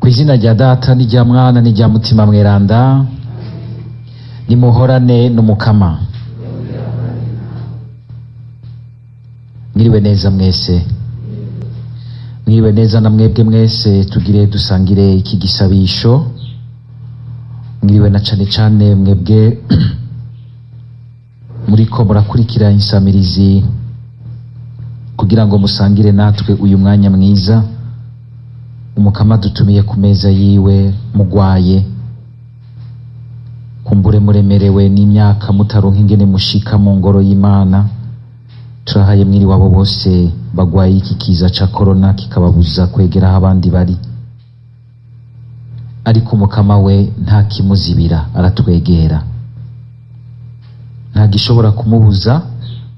Kw'izina rya Data n'irya Mwana n'irya Mutima Mweranda, nimuhorane n'Umukama. Mwiriwe neza mwese, mwiriwe neza na mwebwe mwese, tugire dusangire iki gisabisho. Mwiriwe na cane cane mwebwe muriko murakurikira insamirizi kugira ngo musangire natwe uyu mwanya mwiza. Umukama dutumiye ku meza yiwe mugwaye, kumbure muremerewe n'imyaka mutaronka ingene mushika mu ngoro y'Imana. Turahaye mwiriwe abo bose bagwaye iki kiza ca korona kikababuza kwegera aho abandi bari, ariko Umukama we nta kimuzibira, aratwegera, nta gishobora kumubuza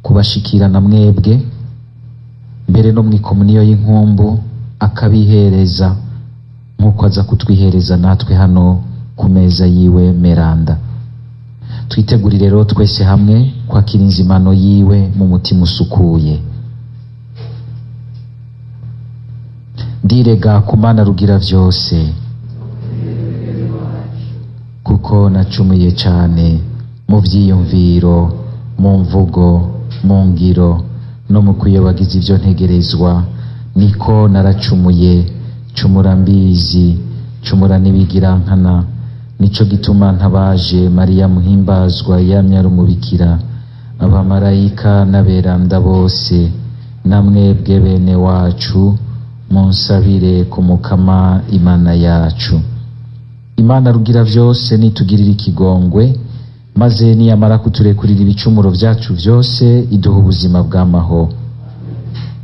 kubashikira na mwebwe, mbere no mw'ikomuniyo y'inkumbu akabihereza nk'uko aza kutwihereza natwe hano ku meza yiwe meranda. Twitegurire rero twese hamwe kwakira inzimano yiwe mu mutima usukuye. Ndirega ku Mana rugira vyose, kuko nacumuye cane mu vyiyumviro, mu mvugo, mu ngiro no mu kwiyobagiza ivyo ntegerezwa. Niko naracumuye, cumura mbizi, cumura n'ibigirankana. Nico gituma ntabaje Mariya muhimbazwa yamye ari umubikira, abamarayika n'aberanda bose, na mwebwe bene wacu, munsabire ku Mukama Imana yacu. Imana rugira vyose nitugirira ikigongwe, maze niyamara kuturekurira ibicumuro vyacu vyose, iduha ubuzima bw'amaho.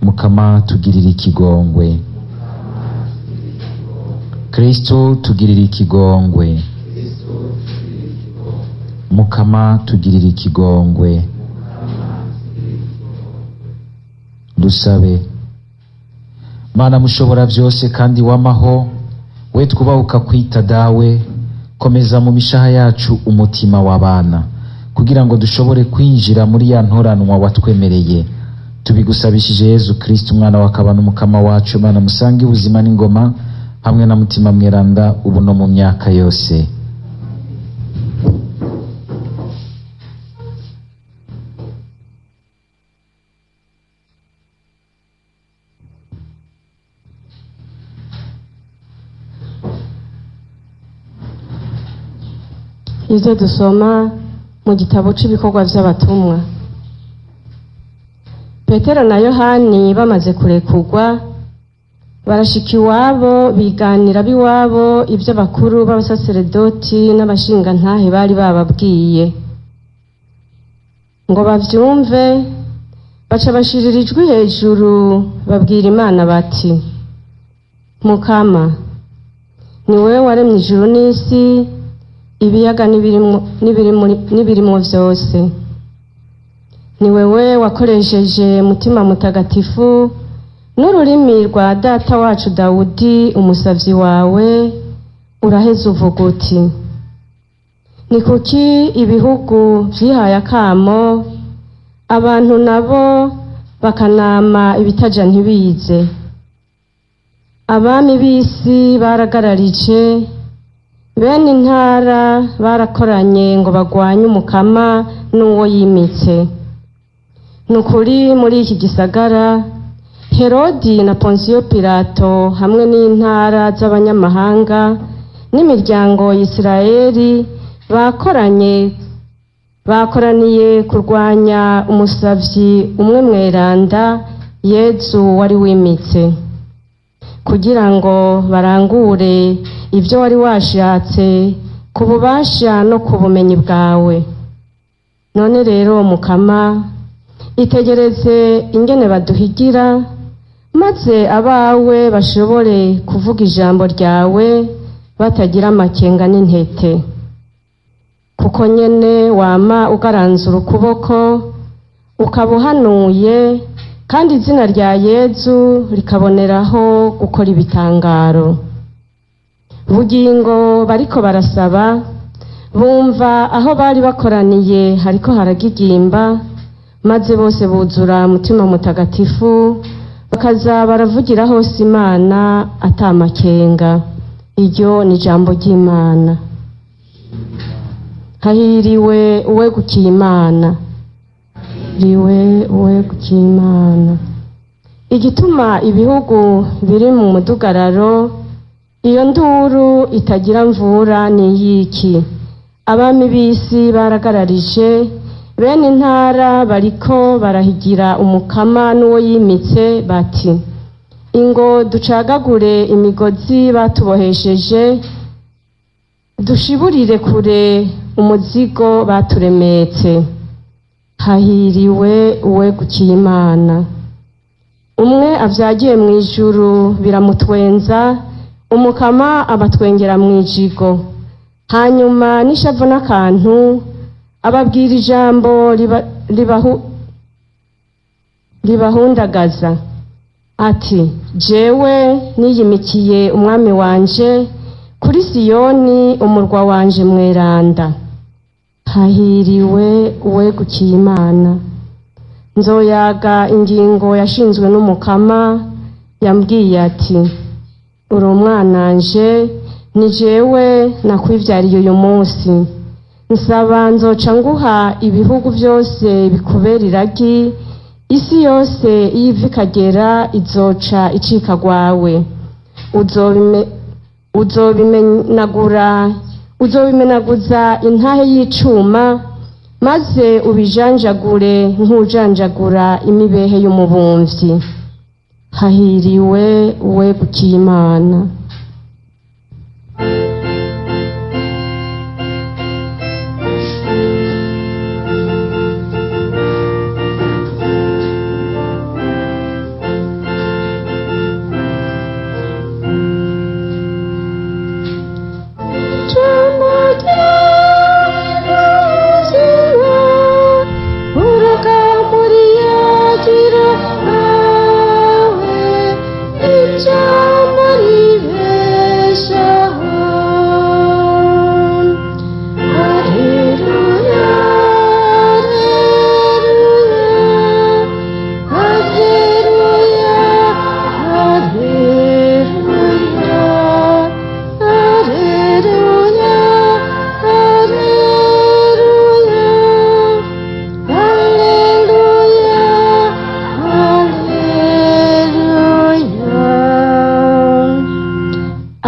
Mukama tugirira ikigongwe. Kristo tugirira ikigongwe. Mukama tugirira ikigongwe. Dusabe. Mana mushobora vyose kandi w'amaho, we twubahuka kwita dawe, komeza mu mishaha yacu umutima w'abana, kugira ngo dushobore kwinjira muri ya ntoranwa watwemereye. Tubigusabishije Yezu Kristo umwana wakaba n'Umukama wacu. Mana musange ubuzima n'ingoma hamwe na Mutima Mweranda, ubu no mu myaka yose. Ibyo dusoma mu gitabo cy'ibikorwa by'abatumwa. Petero na Yohani bamaze kurekurwa, barashika iwabo, biganira b'iwabo ibyo abakuru b'abasaseredoti n'abashingantahe bari bababwiye ngo bavyumve. Baca bashirira ijwi hejuru, babwira Imana bati: Mukama, ni wewe waremye ijuru n'isi, ibiyaga n'ibirimwo vyose. Ni wewe wakoresheje Mutima Mutagatifu n'ururimi rwa data wacu Dawudi umusavyi wawe, uraheza uvuga uti: ni kuki ibihugu vyihaye akamo, abantu nabo bakanama ibitaja ntibize? Abami b'isi baragararije, bene intara barakoranye ngo bagwanye Umukama n'uwo yimitse. Ni ukuri muri iki gisagara Herodi na Ponsiyo Pilato hamwe n'intara z'abanyamahanga n'imiryango Isirayeli bakoranye, bakoraniye kurwanya umusavyi umwe mweranda Yezu wari wimitse, kugira ngo barangure ibyo wari washatse ku bubasha no ku bumenyi bwawe. None rero Mukama, itegereze ingene baduhigira, maze abawe bashobore kuvuga ijambo ryawe batagira amakenga n'intete, kuko nyene wama ugaranzura ukuboko ukaba uhanuye, kandi izina rya Yezu rikaboneraho gukora ibitangaro. Bugingo bariko barasaba, bumva aho bari bakoraniye hariko haragigimba, maze bose buzura Mutima Mutagatifu, bakaza baravugira hose Imana atamakenga. Iryo ni ijambo ry'Imana. Hahiriwe uwegukiye Imana, riwe uwegukiye Imana. Igituma ibihugu biri mu mudugararo, iyo nduru itagira mvura ni iyiki? Abami b'isi baragararije, bene intara bariko barahigira umukama n'uwo yimitse, bati: ingo ducagagure imigozi batubohesheje, dushiburire kure umuzigo baturemetse. Hahiriwe uwegukiye Imana. Umwe avyagiye mu ijuru biramutwenza, umukama abatwengera mu ijigo. Hanyuma n'ishavu n'akantu ababwira ijambo ribahundagaza, ati: jewe niyimikiye umwami wanje kuri Siyoni, umurwa wanje mweranda. Hahiriwe uwegukiye Imana. Nzoyaga ingingo yashinzwe n'umukama, yambwiye ati: uri umwananje, ni jewe nakwivyariye uyu munsi. Nsaba nzoca nguha ibihugu byose bikubera iragi, isi yose iyo iva ikagera izoca icika rwawe. Uzobimenagura, uzobimenaguza intahe y'icuma, maze ubijanjagure nk'ujanjagura imibehe y'umubumvyi. Hahiriwe uwegukiye Imana.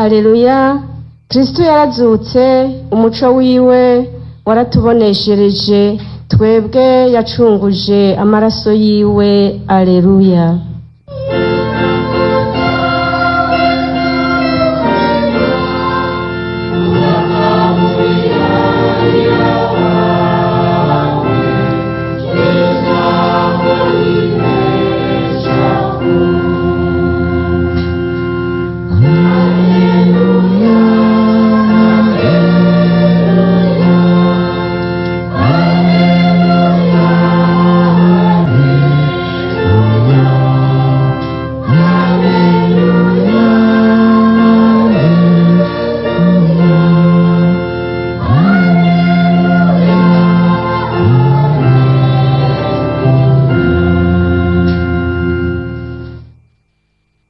Aleluya, Kristo yarazutse, umuco wiwe waratuboneshereje, twebwe yacunguje amaraso yiwe. Aleluya.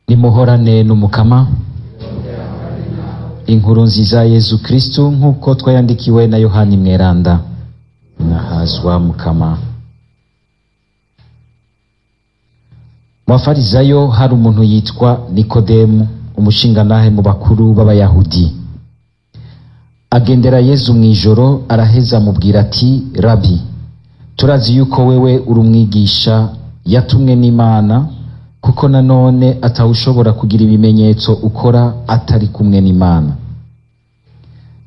Nimuhorane n'umukama. Inkuru nziza ya Yezu Kristu nk'uko twayandikiwe na Yohani Mweranda. Nahazwa mukama. Mu bafarizayo hari umuntu yitwa Nikodemu, umushingantahe mu bakuru b'Abayahudi. Agendera Yezu mw'ijoro, araheza amubwira ati: Rabi, turazi yuko wewe uri umwigisha yatumwe n'Imana, kuko nanone atawushobora kugira ibimenyetso ukora atari kumwe n'Imana.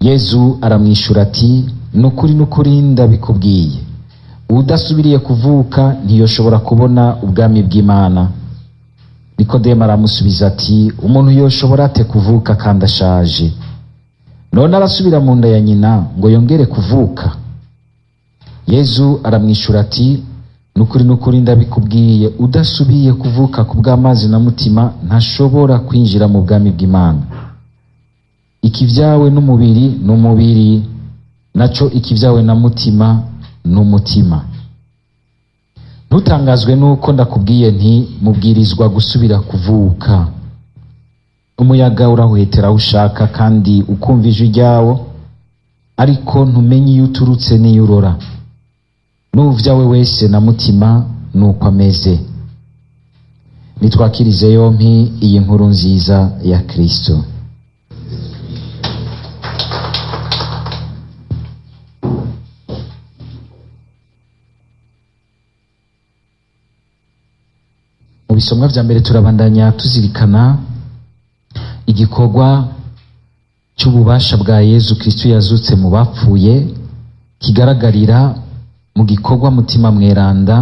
Yezu aramwishura ati: nukuri nukuri ndabikubwiye, uwudasubiriye kuvuka ntiyoshobora kubona ubwami bw'Imana. Nikodemu aramusubiza ati: umuntu yoshobora ate kuvuka kandi ashaje? None arasubira mu nda ya nyina ngo yongere kuvuka? Yezu aramwishura ati: nukuri nukuri ndabikubwiye, udasubiye kuvuka ku bw'amazi na mutima ntashobora kwinjira mu bwami bw'Imana. Ikivyawe n'umubiri ni umubiri, naco ikivyawe na mutima ni umutima. Ntutangazwe nuko ndakubwiye nti mubwirizwa gusubira kuvuka. Umuyaga urahuhetera aho ushaka kandi ukumva ijwi ryawo, ariko ntumenye iyo uturutse n'iyo urora. N'uvyawe wese na mutima nuko ameze. Nitwakirize yompi iyi nkuru nziza ya Kristo. Mu bisomwa vya mbere turabandanya tuzirikana igikorwa cy'ububasha bwa Yezu Kristo yazutse mu bapfuye, kigaragarira mu gikorwa Mutima Mweranda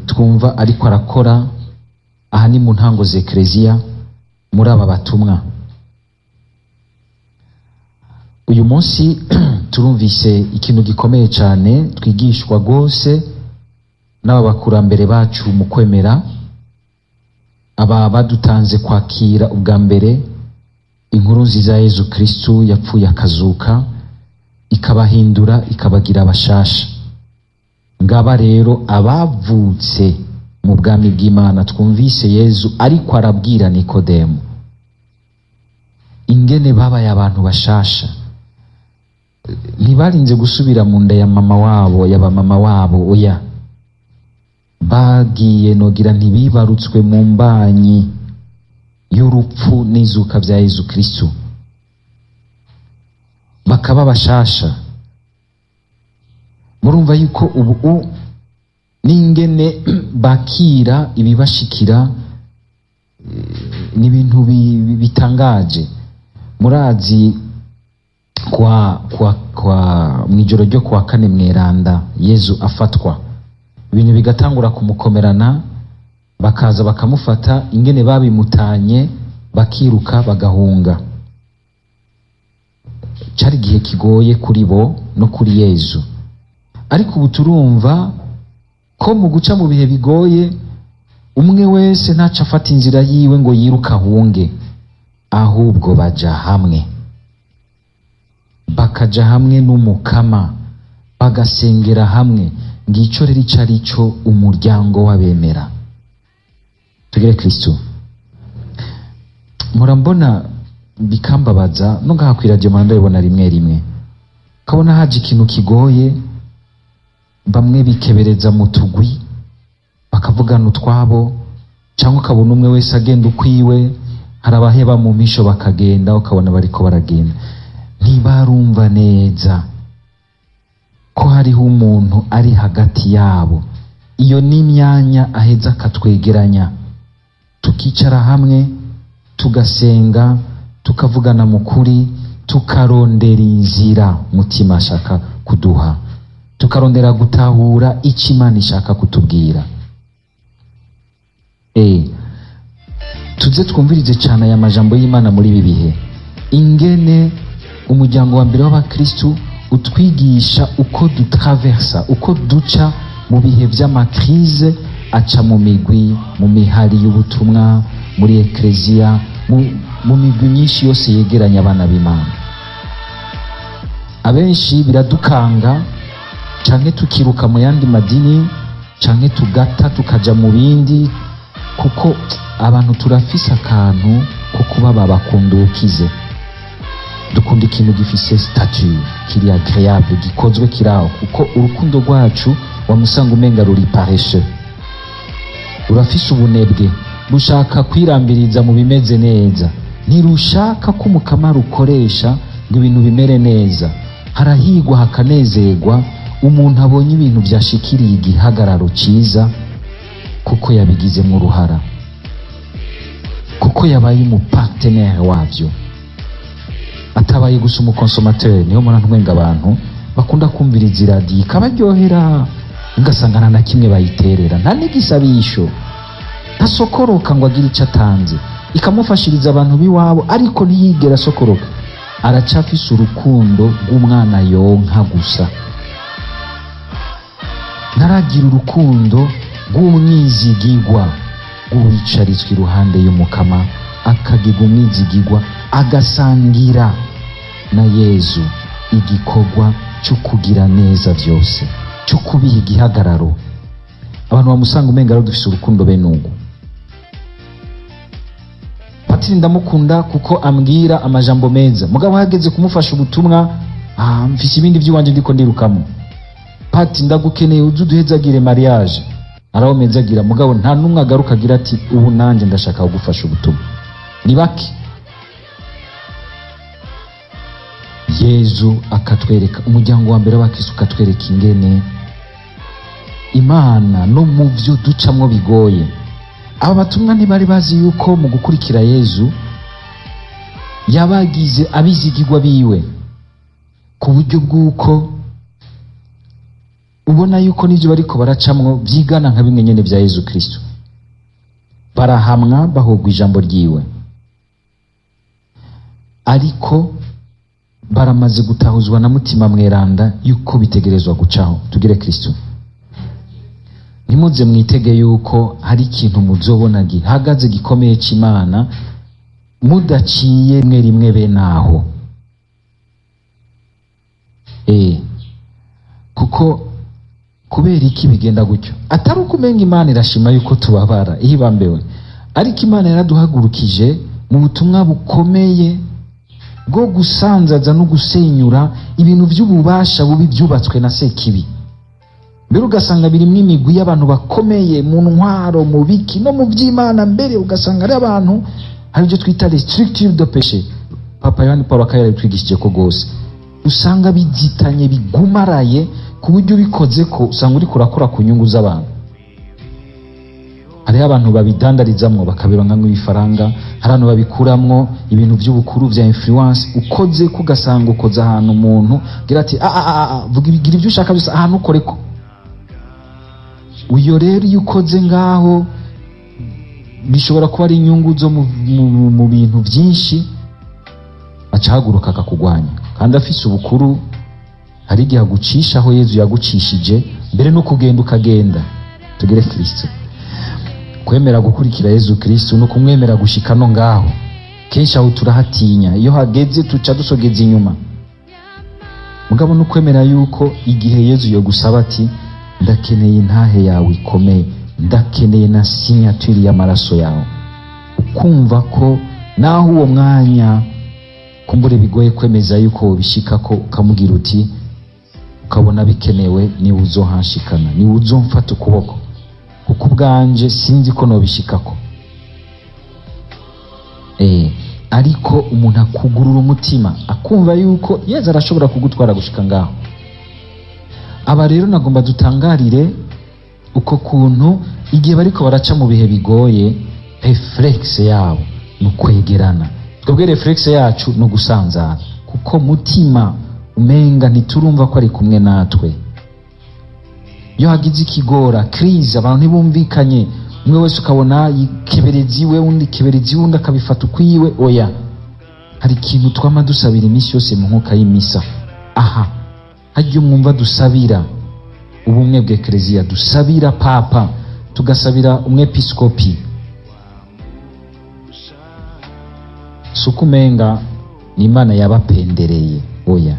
twumva ariko arakora aha ni mu ntango z'Ekleziya muri aba batumwa. Uyu munsi turumvise ikintu gikomeye cyane twigishwa rwose n'aba bakurambere bacu mu kwemera, aba badutanze kwakira ubwa mbere inkuru nziza ya Yezu Kristo yapfuye akazuka, ikabahindura ikabagira abashasha. Ngaba rero abavutse mu bwami bw'Imana twumvise Yezu ariko arabwira Nikodemu ingene babaye abantu bashasha. Ntibarinze gusubira mu nda ya mama wabo, ya ba mama wabo, oya. Bagiye nogira ntibibarutswe mu mbanyi y'urupfu n'izuka bya Yezu Kristo, bakaba bashasha. Murumva yuko ubu n'ingene bakira ibibashikira n'ibintu bitangaje. Murazi kwa kwa kwa mwijoro ryo kwa kane mweranda Yezu afatwa, ibintu bigatangura kumukomerana, bakaza bakamufata, ingene babimutanye bakiruka bagahunga. Cari igihe kigoye kuri bo no kuri Yezu, ariko ubu turumva ko mu guca mu bihe bigoye umwe wese ntaca afata inzira yiwe ngo yiruke ahunge, ahubwo baja hamwe, bakaja hamwe n'Umukama, bagasengera hamwe. Ngico rero ico ari cyo umuryango w'abemera. Tugire Kristo. Murambona bikambabaza no ngaha kw'iradiyo mpora ndabibona rimwe rimwe, ukabona haje ikintu kigoye, bamwe bikebereza mu tugwi bakavugana utwabo, cyangwa ukabona umwe wese agenda ukwiwe. Hari abaheba mu misho bakagenda, ukabona bariko baragenda, ntibarumva neza ko hariho umuntu ari hagati yabo. Iyo ni imyanya aheza akatwegeranya, tukicara hamwe, tugasenga, tukavugana mu kuri, tukarondera inzira Mutima ashaka kuduha, tukarondera gutahura icyo Imana ishaka kutubwira. Tuze twumvirize cyane aya majambo y'Imana muri ibi bihe, ingene umuryango wa mbere w'abakristu utwigisha uko dutraversa, uko duca mu bihe vy'amakrize, aca mu migwi, mu mihari y'ubutumwa, muri ekleziya, mu migwi myinshi yose yegeranya abana b'Imana. Abenshi biradukanga, canke tukiruka mu yandi madini, canke tugata tukaja mu bindi, kuko abantu turafise akantu ko kuba babakundukize. Dukunda ikintu gifise statut, kiri agréable, gikozwe kiraho, kuko urukundo rwacu wamusanga umenga ruri paresseux, rurafise ubunebwe, rushaka kwirambiriza mu bimeze neza, ntirushaka ko umukama rukoresha ngo ibintu bimere neza. Harahigwa hakanezerwa umuntu abonye ibintu vyashikiriye igihagararo ciza, kuko yabigizemwo uruhara, kuko yabaye umupartenaire wavyo, atabaye gusa umukonsomateur. Niyo mpora ntwenga abantu bakunda kumviriza iradiyo ikabaryohera, ugasanga nta na kimwe bayiterera, nta n'igisabisho, ntasokoroka ngo agire ico atanze, ikamufashiriza abantu b'iwabo, ariko ntiyigera asokoroka. Aracafise urukundo rw'umwana yonka gusa, ntaragira urukundo rw'umwizigigwa, rw'uwicaritswe iruhande y'Umukama, akagiga umwizigigwa, agasangira na Yezu igikorwa cyo kugira neza vyose, cyo kubiha igihagararo. Abantu bamusanga umenga rero dufise urukundo bene ugu. Patiri Patiri ndamukunda kuko ambwira amajambo meza, mugabo hageze kumufasha ubutumwa, mfise ibindi by'iwanje ndiko ndirukamo. Pati, ndagukeneye uze uduhezagire mariage, arawomezagira, mugabo nta n'umwe agaruka agira ati ubu nanjye ndashaka kugufasha ubutumwa. Ni bake. Yezu akatwereka umuryango wa mbere w'abakristo, ukatwereka ingene Imana no mu byo ducamwo bigoye. Aba batumwa ntibari bazi yuko mu gukurikira Yezu yabagize abizigirwa biwe, ku buryo bw'uko ubona yuko n'ibyo bariko baracamwo byigana nka bimwe nyene bya Yezu Kristo. Barahamwa bahogwa ijambo ryiwe, ariko baramaze gutahuzwa na Mutima Mweranda yuko bitegerezwa gucaho. Tugire Kristo. Ntimuze mwitege yuko hari ikintu muzobona gihagaze gikomeye c'Imana mudaciye rimwe rimwe bene aho. Kuko kubera iki bigenda gutyo? Atari uko umenga Imana irashima yuko tubabara iyo ibambewe, ariko Imana yaraduhagurukije mu butumwa bukomeye bwo gusanzaza no gusenyura ibintu by'ububasha bubi byubatswe na Sekibi. Mbere ugasanga birimwo imigwi y'abantu bakomeye mu ntwaro, mu biki no mu by'Imana, mbere ugasanga ari abantu hari ibyo twita les structures de péché. Papa Yohani Paul akaba yarabitwigishije ko rwose usanga bizitanye bigumaraye, ku buryo ubikoze ko usanga uriko urakora ku nyungu z'abantu. Hariho abantu babidandarizamwo bakabironkamwo ibifaranga, hari abantu babikuramwo ibintu by'ubukuru vya influence. Ukoze ko ugasanga ukoze ahantu umuntu gira ati ah, ah, ah, vuga, gira ibyo ushaka byose, ahantu ukore ko uyo. Rero iyo ukoze ngaho bishobora kuba ari inyungu zo mu bintu byinshi, acahaguruka akakugwanya kandi afise ubukuru. Hari igihe agucisha aho Yezu yagucishije mbere no kugenda ukagenda. Tugire Kristo. Kwemera gukurikira Yezu Kristo no kumwemera gushika no ngaho, kenshi aho turahatinya, iyo hageze tuca dusogeza inyuma. Mugabo no kwemera yuko igihe Yezu yogusaba ati ndakeneye intahe yawe ikomeye, ndakeneye na signature y'amaraso yawe, ukumva ko naho uwo mwanya kumbure bigoye kwemeza yuko wobishika ko, ukamubwira uti ukabona bikenewe, niwe uzohanshikana, niwe uzomfata ukuboko, kuko ubwanje sinzi ko nobishikako. Ariko umuntu akugurura umutima akumva yuko Yezu arashobora kugutwara gushika ngaho. Aba rero nagomba dutangarire uko kuntu igihe bariko baraca mu bihe bigoye, réflexe yabo ni ukwegerana. Twebwe réflexe yacu ni ugusanzara, kuko mutima umenga ntiturumva ko ari kumwe natwe. Iyo hagize ikigora, crise, abantu ntibumvikanye, umwe wese ukabona ikeberezi iwe, undi ikeberezi iwe, undi akabifata ukwiwe. Oya, hari ikintu twama dusabira iminsi yose mu nkuka y'imisa. Aha harya mwumva dusabira ubumwe bw'Ekleziya, dusabira Papa, tugasabira umwepiskopi, si uko umenga ni Imana yabapendereye, oya,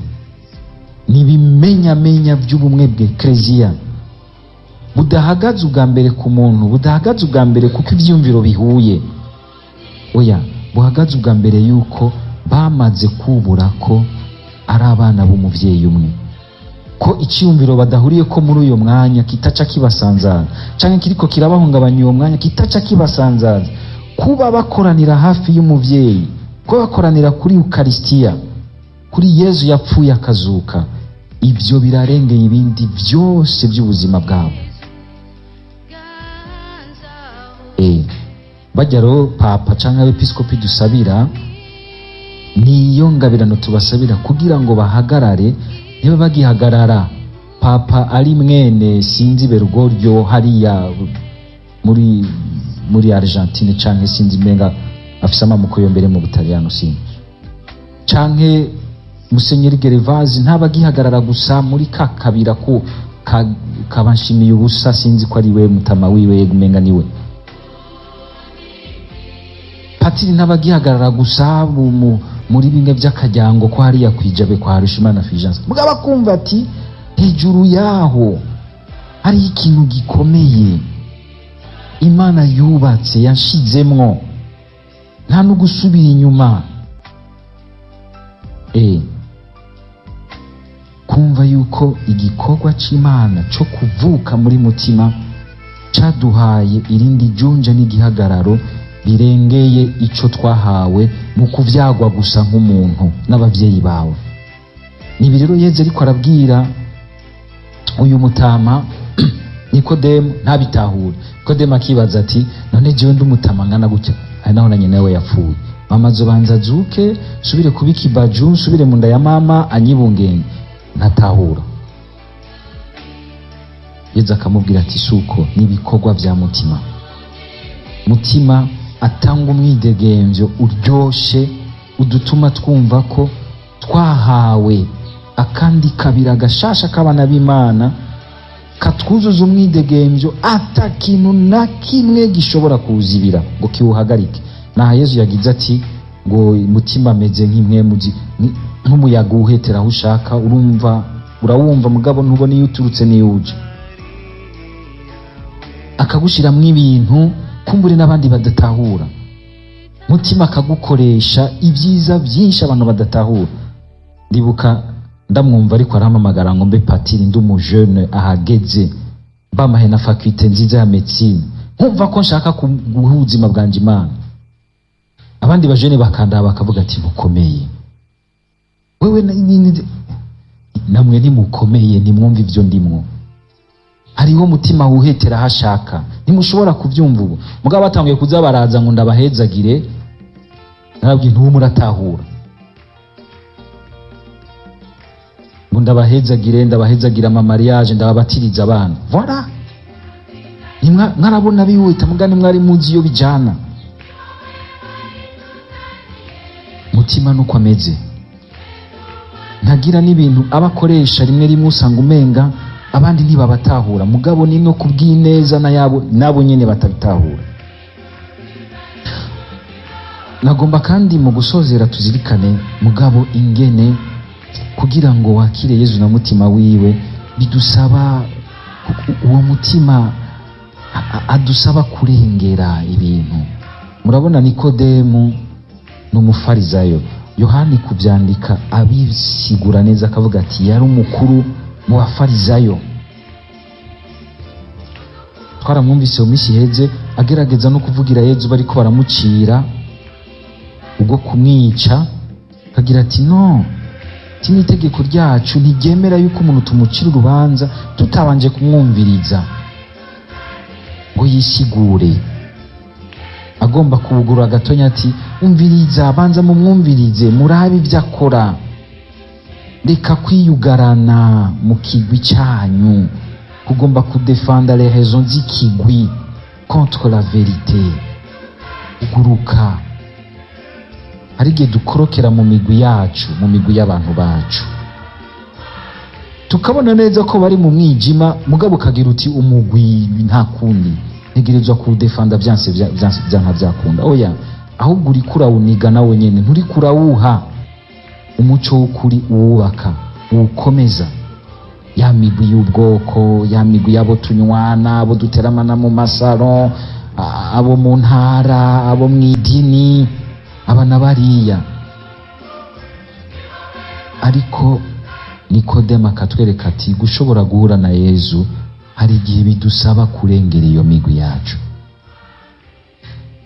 ni ibimenyamenya by'ubumwe bw'Ekleziya budahagaze ubwa mbere ku muntu, budahagaze ubwa mbere kuko ivyiyumviro bihuye, oya, buhagaze ubwa mbere yuko bamaze kubura ko ari abana b'umuvyeyi umwe, ko iciyumviro badahuriye ko muri uyo mwanya kitaca kibasanzaza, canke kiriko kirabahungabanya uwo mwanya kitaca kibasanzaza. Kuba bakoranira hafi y'umuvyeyi, kuba bakoranira kuri Ukaristiya, kuri Yezu yapfuye akazuka, ibyo birarengeye ibindi byose by'ubuzima bwabo. Bajya rero Papa canke abepiskopi dusabira, niyo ngabirano tubasabira kugira ngo bahagarare, niba bagihagarara Papa ari mwene sinzi Bergoglio hariya muri Argentine, canke sinzi menga afise amamuko yo mbere mu Butaliyano, sinzi, canke Musenyeri Gerevazi ntabagihagarara gusa muri ka kabira ko kabanshimiye ubusa, sinzi ko ari we mutama wiwe, umenga niwe patiri, ntabagihagarara gusa muri bimwe by'akajyango ko hariya kwijabe kwa Harushimana Fulgence, mugabo akumva ati hejuru yaho hari ikintu gikomeye Imana yubatse yanshizemwo. Nta no gusubira inyuma. Kumva yuko igikorwa c'Imana co kuvuka muri mutima caduhaye irindi junja n'igihagararo rirengeye ico twahawe mu kuvyagwa gusa nk'umuntu n'abavyeyi bawe. Nibi rero Yezu ariko arabwira uyu mutama Nikodemu, ntabitahure. Nikodemu akibaza ati: "None jewe ndi umutama ngana gutya, ari naho na nyina we yapfuye, mama azobanza azuke, nsubire kuba ikibaju, nsubire mu nda ya mama anyibungenge?" Ntatahura. Yezu akamubwira ati: "Suko, n'ibikorwa vya mutima." Mutima atanga umwidegemvyo uryoshe, udutuma twumva ko twahawe akandi kabira gashasha k'abana b'Imana, katwuzuza umwidegemvyo ata kintu na kimwe gishobora kuwuzibira ngo kiwuhagarike. Naha Yezu yagize ati ngo mutima ameze nk'impwemu nk'umuyaga uwuhetera aho ushaka. Urumva, urawumva, mugabo ntubona iyo uturutse n'iyo uje. Akagushiramwo ibintu kumbure n'abandi badatahura. Mutima akagukoresha ibyiza byinshi abantu badatahura. Ndibuka ndamwumva ariko arampamagara ngo mbe patiri, ndi umujene ahageze, bamahe na faculté nziza ya médecine, nkumva ko nshaka guha ubuzima bwanje Imana. Abandi bajene bakandaba bakavuga ati: "Ntukomeye wewe." Namwe ntimukomeye, ntimwumva ibyo ndimwo. Hariho umutima wuhetera aho ashaka, ntimushobora kubyumva ubu. Mugabo batanguye kuza baraza ngo ndabahezagire, narabwiye ntubu muratahura ngo ndabahezagire, ndabahezagire ama mariage, ndababatiriza abana, voilà. Mwarabona bihuta, mugani mwari muzi iyo bijana. Mutima nuko ameze, ntagira n'ibintu aba akoresha. Rimwe rimwe usanga umenga abandi ntibabatahura, mugabo ni no kubw'ineza na yabo nabo nyene batabitahura. Nagomba kandi mu gusozera tuzirikane mugabo ingene kugira ngo wakire Yezu na mutima wiwe bidusaba uwo mutima adusaba kurengera ibintu. Murabona Nikodemu ni umufarizayo. Yohani kubyandika abisigura neza, akavuga ati yari umukuru mu bafarizayo. Twaramwumvise mu minsi iheze agerageza no kuvugira Yezu bariko baramucira ubwo kumwica, akagira ati: "No ti n'itegeko ryacu ntiryemera yuko umuntu tumucira urubanza tutabanje kumwumviriza ngo yisigure." Agomba kuwugurura gatonya ati: "Umviriza, banza mumwumvirize, murabe ibyo akora." Reka kwiyugarana mu kigwi cyanyu, kugomba kudefanda les raisons z'ikigwi contre la vérité. Uguruka. Hari igihe dukorokera mu migwi yacu, mu migwi y'abantu bacu, tukabona neza ko bari mu mwijima, mugabo ukagira uti: "Umugwi nta kundi, ntegerezwa kuwudefanda vyanse vyanka vyakunda." Oya, ahubwo uriko urawuniga nawe nyene, nturiko urawuha umuco w'ukuri uwubaka, uwukomeza. Ya migwi y'ubwoko, ya migwi y'abo tunywana, abo duteramana mu masaro, abo mu ntara, abo mu idini, aba na bariya. Ariko Nikodemu akatwereka ati gushobora guhura na Yezu hari igihe bidusaba kurengera iyo migwi yacu,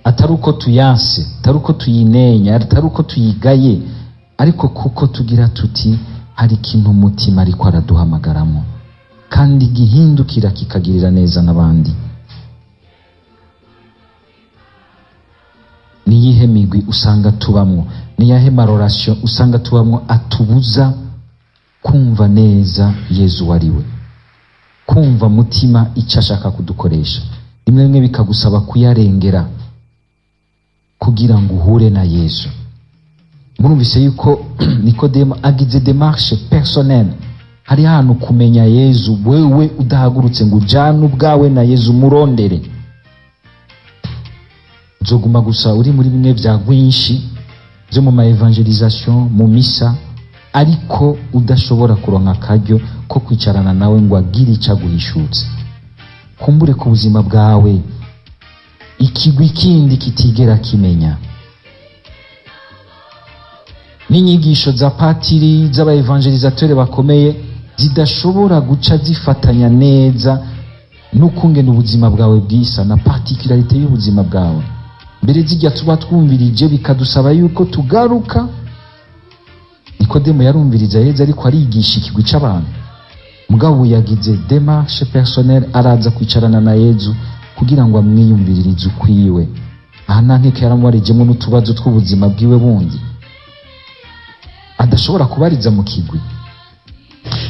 atari uko tuyanse, atari uko tuyinenya, atari uko tuyigaye, ariko kuko tugira tuti hari ikintu umutima ariko araduhamagaramo kandi gihindukira kikagirira neza n'abandi. Niyihe migwi usanga tubamwo? Niyahe marorasiyo usanga tubamwo atubuza kumva neza Yezu wari we, kumva mutima icyo ashaka kudukoresha? Rimwe rimwe bikagusaba kuyarengera kugira ngo uhure na Yezu. Murumvise yuko Nikodemu agize démarche personnelle. Hari ahantu kumenya Yezu wewe udahagurutse ngo ujane ubwawe na Yezu murondere, uzoguma gusa uri muri bimwe bya rwinshi byo mu ma evangelisation, mu misa, ariko udashobora kuronka akaryo ko kwicarana nawe ngo agire icyo aguhishutse. Kumbure ku buzima bwawe ikigwi kindi kitigera kimenya. N'inyigisho za patiri, z'abaevangelisateurs bakomeye, zidashobora guca zifatanya neza n'ukungena ubuzima bwawe bwisa na particularité y'ubuzima bwawe. Mbere zijya tuba twumvirije bikadusaba yuko tugaruka. Nikodemo yarumviriza Yezu ariko arigisha ikigwi c'abantu, mugabo yagize démarche personnelle, araza kwicarana na Yezu kugira ngo amwiyumviririze ukwiwe. Aha nta nkeka yaramubarijemo n'utubazo tw'ubuzima bwiwe bundi adashobora kubariza mu kigwi.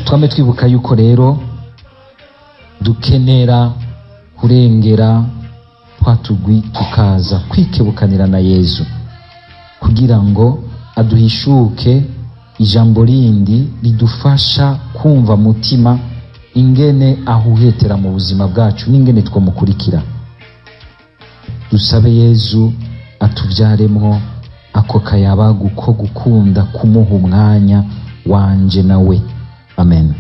Twame twibuka yuko rero dukenera kurengera twa tugwi, tukaza kwikebukanira na Yezu kugira ngo aduhishuke ijambo rindi ridufasha kumva mutima ingene ahuhetera mu buzima bwacu n'ingene twamukurikira. Dusabe Yezu atuvyaremwo ako kayabagu ko gukunda kumuha umwanya wanje nawe. Amen.